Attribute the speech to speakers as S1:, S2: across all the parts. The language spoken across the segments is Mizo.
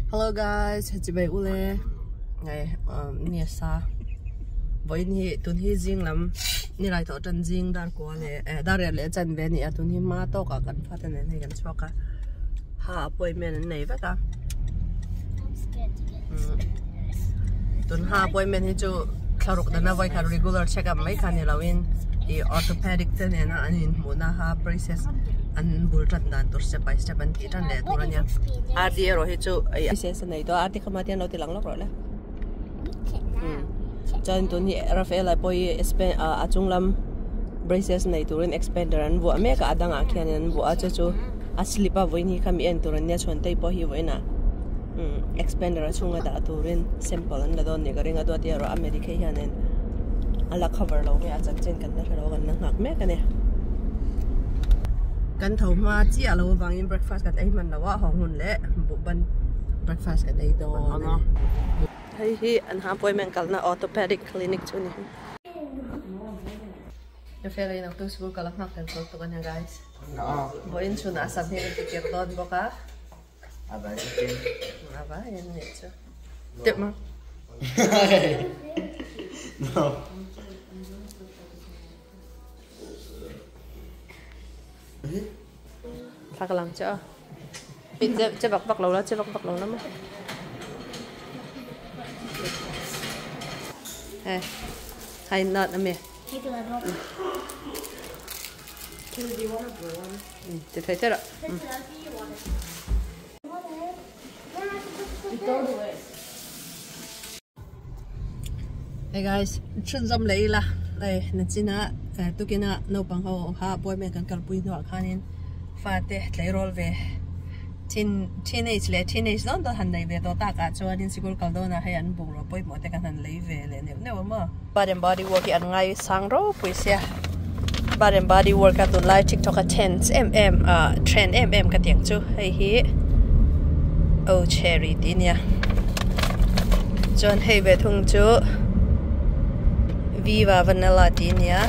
S1: Hello guys, chibai ule ngai ni sa voin hi tun hi zing lam ni lai to tan zing dar ko le dar le chan ve ni a tun hi ma to ka kan fa te nen hei kan chhuak a ha appointment an nei vek a tun ha appointment hi chu thlaruk dana voi khat regular check up mai kha ni lo in i orthopedic te nena an inhmuh na ha braces an bul tan dan tur step by step an tih tan leh tur ania RD erawh hi chu braces a nei tawh a RD kha mahni an lo ti lang lawk rawh le chuan tun hi Rafaela pawh hi a chung lam braces nei turin expander an vuah mek a a dangah khian an vuah a chu chu a slip a vawiin hi kha mi en tur ania chhuantei pawh hi vawiin ah expander a chhunga dah turin sample an la dawn nih ka ring a duat erawh a medikhei hianin a la cover lo nge a chanchin kan la hre lo a kan la nghak mek a ni. Kan tho hma chiah lo avangin breakfast kan ei hman lo a hawng hun leh buh ban breakfast kan ei dawn a ni. Hei hi an ha appointment kalna orthopedic clinic chu a ni. Rafael in naktuk school kal a nghak tel tawk tawk a nia guys. Vawiin chhunah sam hi kan ti kir dawn bawk a. Ava in nih chu. Tep ma.
S2: No.
S1: Thla ka lang che a. Che vak vak lo la, che vak vak lo la ma. Hey, hai not a me. Ti thei te rawh. Hey guys, chhunzawm leh ila hei nachina tukina naupang ho kha appointment kan kalpui hnuah khanin fate tleirawl ve thin teenage leh teenage dawn dawn han nei ve tawh takah chuanin sikul kal dawnah hei an bungraw pawimawh te kan han lei ve leh neuh neuh a maw. Bath and body work hi an ngai sang ropui sia bath and body work a tunlai tiktok a trends em em ah trend em em ka tih ang chu hei hi oh cherry tih ania chuan hei ve thung chu viva vanilla tih ania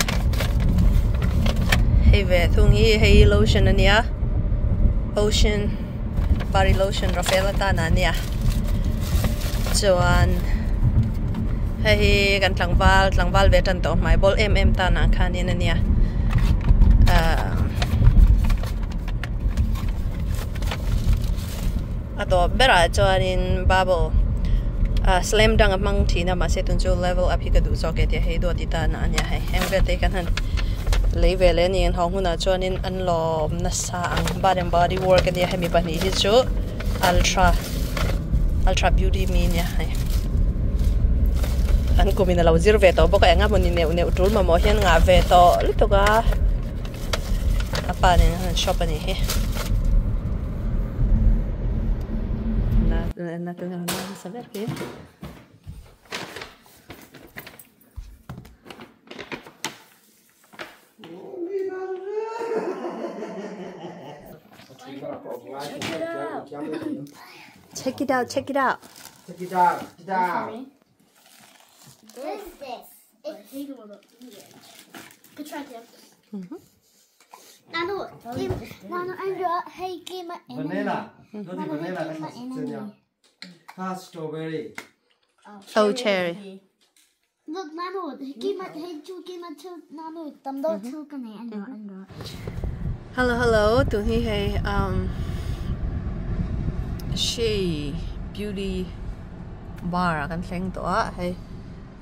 S1: hei ve thung hi hei hi lotion ania ocean body lotion Rafael atana ania chuan hei hi kan tlangval tlangval ve tan tawh hmai bawl em em tan ah khanin ania ahh a tawp berah chuanin bubble ah slam dunk a hmang thin a mahse tun chu level up hi ka duh zawk e tih hei duat i tan ah ania hei heng vel te hi kan han lei ve leh a ni an haw hunah chuanin an lawm nasa ang bath and body work ania hemi pahnih hi chu ultra ultra beauty mi ania hei an kum in alo zir ve tawh bawk a eng emawni neuh neuh tul mamawh hian ngah ve tawh lutuk a a pa nen hian an shop anih hi Check it out, check it out.
S2: Check it out, check it out.
S3: What is this? It's try this. Nano, Nano, Andrew, hey, give my
S2: Vanilla. Not vanilla, that's Ah, strawberry.
S1: Oh, cherry.
S3: Look, Nano, give my hey, two, give my two, Nano, thumb two, can I, Andrew, Andrew.
S1: Hello, hello. Tun hi hei um Shea Beauty Bar ah kan thleng tawh a hei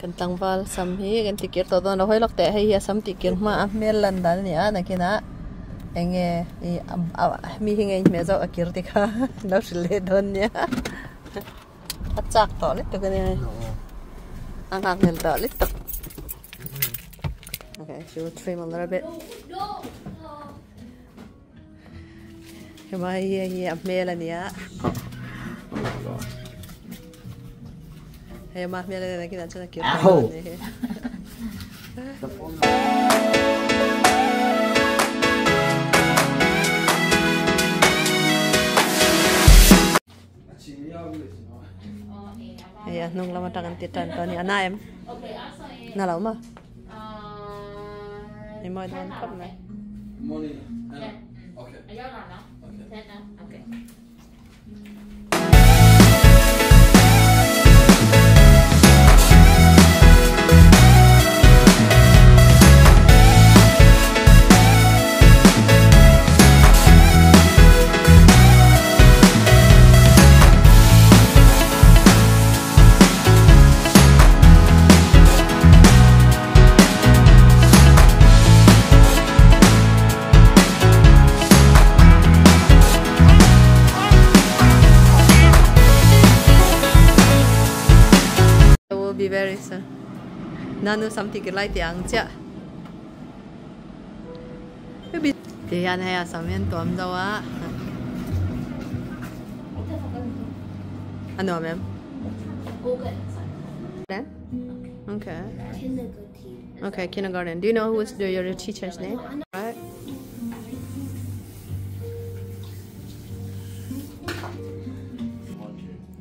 S1: kan tlangval sam hi kan ti kir tawh dawn a hawi lawk teh hei hi a sam tih kir hma a hmel lan dan a ni a nakinah eng nge ih mi hi nge inhmeh zawk a kir te kha lo hrilh leh dawn nia a chak tawh lutuk a nia hei a nghak hmel tawh lutuk okay she will trim a little bit. Hemai hi hei a hmel a nia hei ama hmel a nia nakinah chuan a kir tawh dawn a ni hi. Hei a hnung lam atang an ti tan tawh a ni a na em na lo maw ni mawi dawn khawp mai. be very soon. Nanu sam ti lai ti ang chiah. Ti hian hei a sam hian tuam zo a. A nuam em? Okay. Okay, kindergarten. Do you know who is your teacher's name? Right.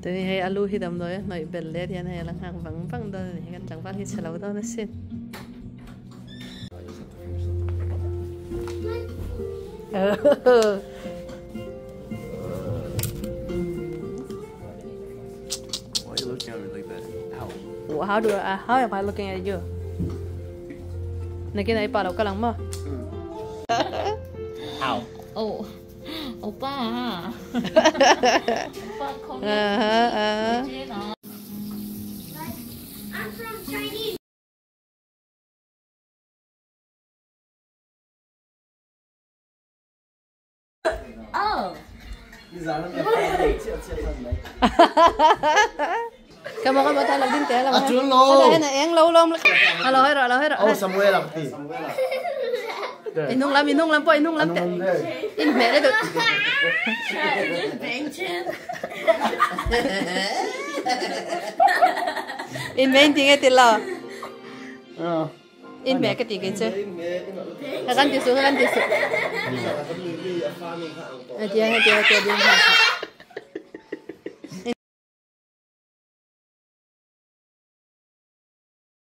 S1: Tuni hei alu hi dam doi noi bel let hian hei lang hang vang vang dawn ani kan tlangval hi chhe lo dawn asin.
S4: Why are you looking at me like that? Ow.
S1: How do I, how am I looking at you? Nakin ay pa lo ka lang mo.
S4: Ow.
S5: Oh, 오빠. 오빠 거기
S1: Uh-huh.
S3: I'm from Chinese.
S5: Oh.
S1: Kamu kan buat alam din te alam.
S2: A chun lo.
S1: Ala na eng lo lom. Alo hai ro alo hai ro.
S2: Oh, Samuel à ti.
S1: Inung lam inung lam po inung lam te. In mẹ đấy được. In mẹ tiếng nghe tiếng lo. In mẹ cái tiếng cái chứ. Kan tisu kan tisu. Dia dia dia dia.